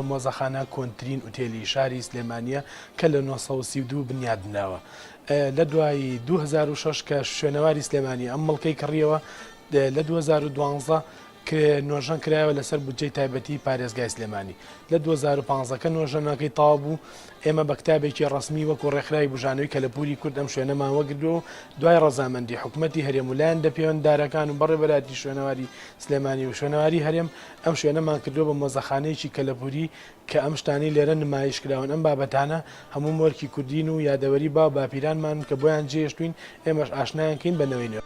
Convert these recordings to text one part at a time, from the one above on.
بە مۆزەخانە کۆنترین ئوتێلی شاری سلێمانییە کە لە 932 بنیاد نراوە. لە دوای 2006 کە شوێنەواری سلێمانی ئەم مڵکەی کڕیەوە لە 2012 نۆژەن کرایەوە لەسەر بودجەی تایبەتی پارێزگای سلێمانی. لە 2015 کە نۆژەنەکەی تەواو بوو، ئێمە بە کتابێکی ڕەسمی وەکو ڕێکخراوی بوژانەوەی کەلەپووری کورد ئەم شوێنەمان وەگردووە و دوای ڕەزامەندی حکومەتی هەرێم و لایەن دەپێوەنددارەکان و بەڕێوەبەرایەتی شوێنەواری سلێمانی و شوێنەواری هەرێم ئەم شوێنەمان کردووە بە مۆزەخانەیەکی کەلەپووری کە ئەم شتانەی لێرە نمایش کراون ئەم بابەتانە هەموو مۆرکی کوردین و یادەوەری باو باپیرانمانن کە بۆیان جێهێشتووین ئێمەش ئاشنایان کەین بە نەوەی نوێ.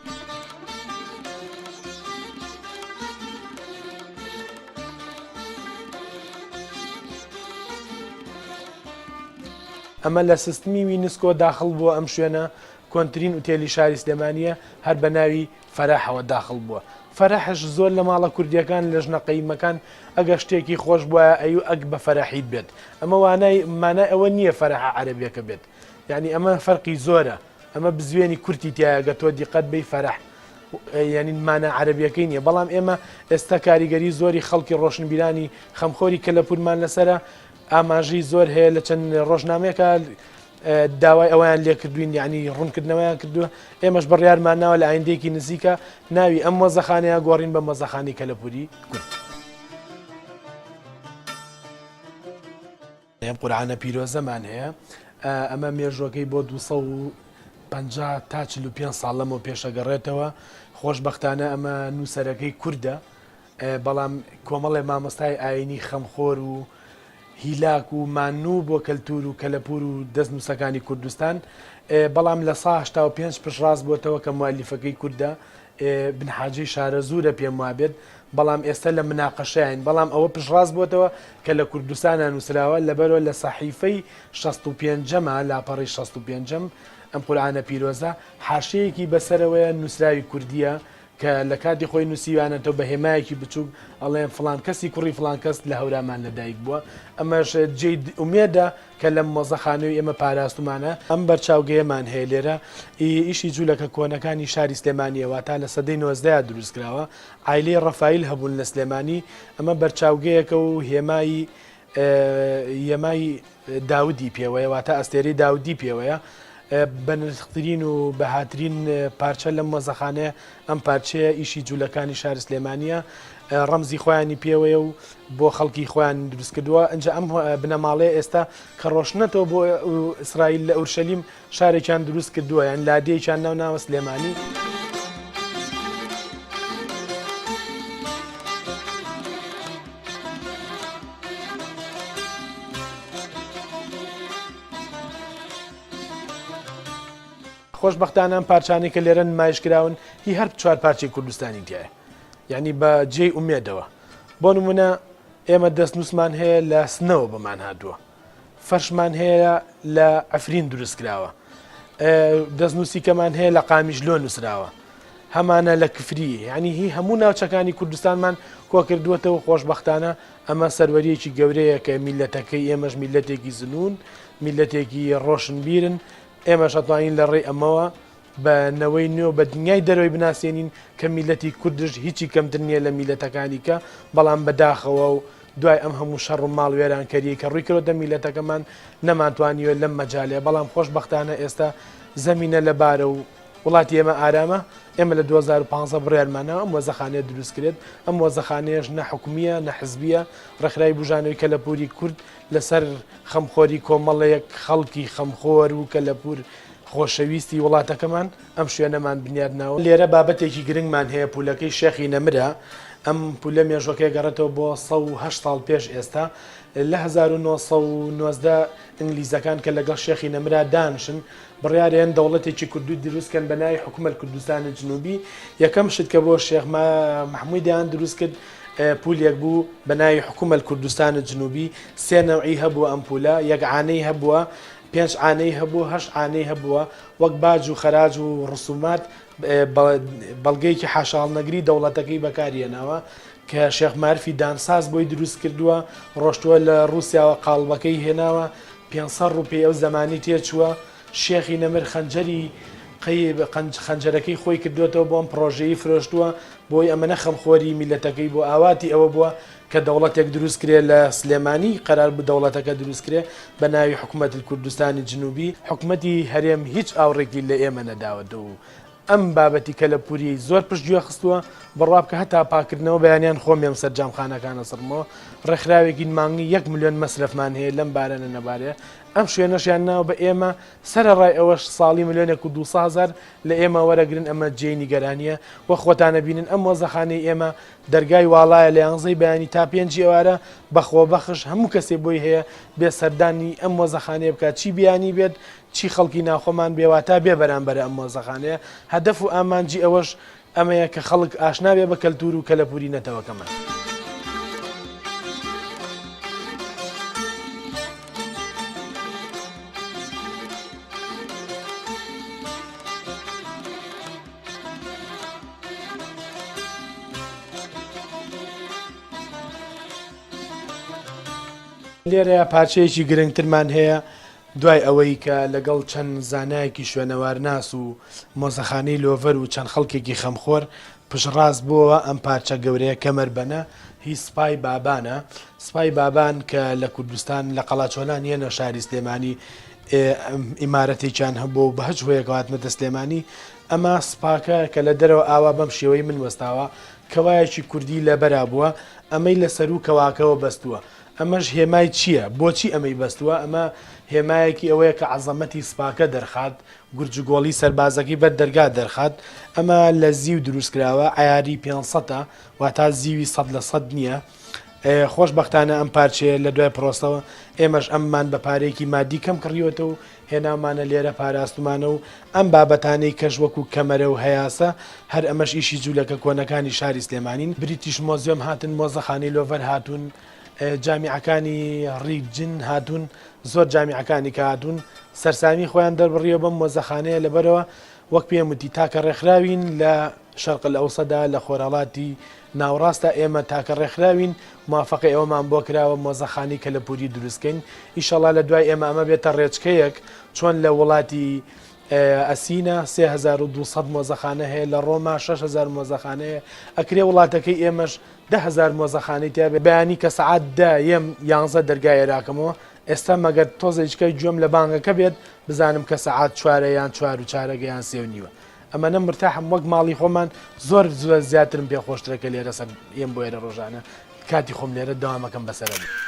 ئەمە لە سیستمی وینسکۆ داخڵ بووە ئەم شوێنە کۆنترین ئوتێلی شاری سلێمانییە هەر بە ناوی فەرەحەوە داخڵ بووە. فەرەحش زۆر لە ماڵە کوردیەکان لە ژنە قەیمەکان ئەگەر شتێکی خۆش بوایە ئەیو ئەک بە فەرەحیت بێت ئەمە وانای مانای ئەوە نییە فەرەحە عەرەبیەکە بێت یعنی ئەمە فەرقی زۆرە ئەمە بزوێنی کورتی تایە گە تۆ دیقەت بی فەرەح یعنی مانا عەرەبیەکەی نییە بەڵام ئێمە ئێستا کاریگەری زۆری خەڵکی ڕۆشنبیرانی خەمخۆری کەلەپورمان لەسرە ئاماژەی زۆر هەیە لە چەند ڕۆژنامەیەکە داوای ئەویان لێکردوین یعنی ڕوونکردنەوەیان کردووە ئێمەش بڕیارمان ناوە لە ئایندەیەکی نزیکە ناوی ئەم مۆزەخانەیە گۆڕین بە مۆزەخانی کەلەپوری کورد. ئەم قورعانە پیرۆزەمان هەیە ئەمە مێژوەکەی بۆ 250 تا 45 ساڵ لەمەوە پێشەگەڕێتەوە خۆشببختانە ئەمە نووسەرەکەی کوردە بەڵام کۆمەڵێ مامۆستای ئایینی خەمخۆر و هیلاک و مانوو بۆ کەلتوور و کەلەپوور و دەستنووسەکانی کوردستان، بەڵام لە سا 85 پشتڕاست بۆتەوە کە موئەلیفەکەی کوردە، بن حاجی شارەزوورە پێم وابێت، بەڵام ئێستا لە مناقەشەین، بەڵام ئەوە پشتڕاست بۆتەوە کە لە کوردستانا نووسراوە، لەبەرئەوە لە سەحیفەی شەست و پێنجەما، لاپەڕەی شەست و پێنجەم، ئەم قورئانە پیرۆزە حاشیەیەکی بەسەرەوەیە نووسراوی کوردییە، کە لە کاتی خۆی نووسیویانەتەوە بە هێمایەکی بچووک ئەڵێن فڵان کەسی کوڕی فڵان کەس لە هەورامان لە دایک بووە ئەمەش جێی ئومێدە کە لەم مۆزەخانەی ئێمە پاراستومانە ئەم بەرچاوگەیەمان هەیە لێرە ئیشی جوولەکە کۆنەکانی شاری سلێمانیە واتا لە سەدەی نۆزدەیا دروست کراوە عایلەی ڕەفایل هەبوون لە سلێمانی ئەمە بەرچاوگەیەکە و هێمای یەمای داودی پێوەیە واتە ئەستێرەی داودی پێوەیە بەنرخترین و بەهاترین پارچە لەم مۆزەخانەیە ئەم پارچەیە ئیشی جوولەکانی شاری سلێمانیە ڕەمزی خۆیانی پێوەیە و بۆ خەڵکی خۆیان دروست کردووە ئەجا ئەم بنەماڵەیە ئێستا کە ڕۆشنەتەوە بۆ ئیسرائیل لە ئورشەلیم شارێکیان دروست کردووە یان لادێیەکیان ناو ناوە سلێمانی. خۆشبەختانە ئەم پارچانەی کە لێرە نمایش کراون هی هەر چوار پارچەی کوردستانی تایە یعنی بە جێی ئومێدەوە بۆ نمونە ئێمە دەستنووسمان هەیە لە سنەوە بەمان هاتووە فەرشمان هەیە لە عەفرین دروست کراوە دەستنووسیکەمان هەیە لە قامیشلۆ نووسراوە هەمانە لە کفری یعنی هی هەموو ناوچەکانی کوردستانمان کۆکردووەتەوە خۆشببختانە ئەمە سەروەریەکی گەورەیە کە میلەتەکەی ئێمەش میلەتێکی زنون میلەتێکی ڕۆشنبیرن ئێمەش ئەتوانین لە ڕێی ئەمەوە بە نەوەی نوێ و بە دنیای دەرەوەی بناسێنین کە میللەتی کوردش هیچی کەمتر نییە لە میللەتەکانی کە، بەڵام بە داخەوە و دوای ئەم هەموو شەڕ و ماڵ وێرانکەریەی کە ڕووی کردۆتە میللەتەکەمان نەمانتوانیوە لەم مەجالەیە بەڵام خۆشبەختانە ئێستا زەمینە لەبارە و وڵاتی ئێمە ئارامە ئێمە لە 2015 بڕیارمان ناوە ئەم وەزەخانەیە دروست کرێت ئەم وەزەخانەیەش نە حکومیە نە حزبیە ڕێکخراوی بوژانەوەی کەلەپوری کورد لەسەر خەمخۆری کۆمەڵێک خەڵکی خەمخۆر و کەلەپور خۆشەویستی وڵاتەکەمان ئەم شوێنەمان بنیاد ناوە. لێرە بابەتێکی گرنگمان هەیە پولەکەی شێخی نەمرە، ئەم پولە مێژوەکەی گەڕێتەوە بۆ 108 ساڵ پێش ئێستا، لە 1919 ئینگلیزەکان کە لەگەڵ شێخی نەمرا دانشن بڕیارێن دەوڵەتێکی کوردی دروست کەن بە ناوی حکومە الکردستان الجنوبی، یەکەم شت کە بۆ شێخ مەحموودیان دروست کرد پولێک بوو بە ناوی حکومە الکردستان الجنوبی، سێ نەوعی هەبووە ئەم پولە، یەک عانەی هەبووە، پێنج عانەی هەبوو، هەشت عانەی هەبووە، وەک باج و خەراج و ڕسومات بەڵگەیەکی حاشاهەڵنەگری دەوڵەتەکەی بەکارهێناوە کە شێخ مارفی دانساز بۆی دروست کردووە، ڕۆشتووە لە ڕووسیاوە قاڵبەکەی هێناوە، 500 ڕوپیەی ئەو زەمانی تێچووە، شێخی نەمر خەنجەری خەنجەرەکەی خۆی کردووەتەوە بۆ ئەم پڕۆژەیەی فرۆشتووە. بۆی ئەمەنە خەمخۆری میللەتەکەی بووە ئاواتی ئەوە بووە کە دەوڵەتێک دروست کرێ لە سلێمانی قەرار بوو دەوڵەتەکە دروست کرێ بە ناوی حکومەت الکوردستانی جنوبی حکومەتی هەرێم هیچ ئاوڕێکی لە ئێمە نەداوەتەوە و ئەم بابەتی کەلەپوریەی زۆر پشت گوێ خستووە، بڕوا بکە هەتا پاکردنەوە بەیانیان خۆم یەم سەر جامخانەکان ئەسڕمەوە، ڕێکخراوێکین مانگی یەک ملیۆن مەسرەفمان هەیە لەم بارە نە نەبارەیە، ئەم شوێنەشیان ناوە بە ئێمە، سەرەڕای ئەوەش ساڵی ملیۆنێک و دووسە هەزار لە ئێمە وەرەگرن ئەمە جێی نیگەرانیە، وەک خۆتان ئەبینن ئەم مۆزەخانەی ئێمە دەرگای واڵایە لە یانزەی بەیانی تا پێنجی ئێوارە بە خۆبەخش هەموو کەسێ بۆی هەیە بێ سەردانی ئەم مۆزەخانەیە بکات چی بیانی بێت چی خەڵکی ناوخۆمان بێ واتا بێ بەرامبەرە ئەم مۆزەخانەیە، هەدەف و ئامانجی ئەوەش ئەمەیە کە خەڵک ئاشنا بێ بە کەلتوور و کەلەپووری نەتەوەکەمان. لێرەیا پارچەیەکی گرنگترمان هەیە دوای ئەوەی کە لەگەڵ چەند زانایەکی شوێنەوارناس و مۆزەخانەی لۆڤەر و چەند خەڵکێکی خەمخۆر پشتڕاست بۆوە ئەم پارچە گەورەیە کەمەربەنە هی سپای بابانە سپای بابان کە لە کوردستان لە قەڵاچۆلان یەنە شاری سلێمانی ئیمارەتێکیان هەبوو و بە هەچ هۆیەکەوە هاتنەتە سلێمانی ئەمە سپاکە کە لە دەرەوە ئاوا بەم شێوەی من وەستاوە کەوایەکی کوردی لەبەرا بووە ئەمەی لە سەروو کەواکەوە بەستووە ئەمەش هێمای چییە؟ بۆچی ئەمەی بەستووە؟ ئەمە هێمایەکی ئەوەیە کە عەزەمەتی سپاکە دەرخات، گورجوگۆڵی سەربازەکەی بەر دەرگا دەرخات. ئەمە لە زیو دروست کراوە، عەیاری پێنسەتە، واتا زیوی 100% نییە. خۆشبەختانە ئەم پارچەیە لە دوای پرۆسەوە ئێمەش ئەممان بە پارەیەکی مادی کەم کڕیوەتە و هێناومانە لێرە پاراستومانە و ئەم بابەتانەی کەش وەکو کەمەرە و هەیاسە هەر ئەمەش ئیشی جولەکە کۆنەکانی شاری سلێمانین. بریتیش مۆزیۆم هاتن، مۆزەخانەی لۆڤەر هاتوون، جامیعەکانی ڕیجن هاتوون، زۆر جامیعەکانی کە هاتوون سەرسامی خۆیان دەربڕیوە بەم مۆزەخانەیە لەبەرەوە وەک پێم وتی تاکە ڕێکخراوین لە شەرق الاوسەدا لە خۆرهەڵاتی ناوەڕاستە ئێمە تاکە ڕێکخراوین موافەقەی ئەوەمان بۆ کراوە مۆزەخانەی کەلەپوری دروست کەین ئیشەڵا لە دوای ئێمە ئەمە بێتە ڕێچکەیەک چۆن لە وڵاتی ئەسینا 3200 مۆزەخانە هەیە لە ڕۆما 6000 مۆزەخانە هەیە ئەکرێ وڵاتەکەی ئێمەش 10000 مۆزەخانەی تیا بێ بەیانی کە سەعات دە یەم یانزە دەرگای ئێراکەمەوە ئێستا مەگەر تۆزێکیکە گوێم لە بانگەکە بێت بزانم کە سەعات چوارە یان چوار و چارەگە یان سێ و نیوە ئەمەنە مرتاحم وەک ماڵی خۆمان زۆر زۆر زیاترم پێ خۆشترە کە لێرە سەر یەم بۆ ئێرە ڕۆژانە کاتی خۆم لێرە دەوامەکەم بەسەرە بوو.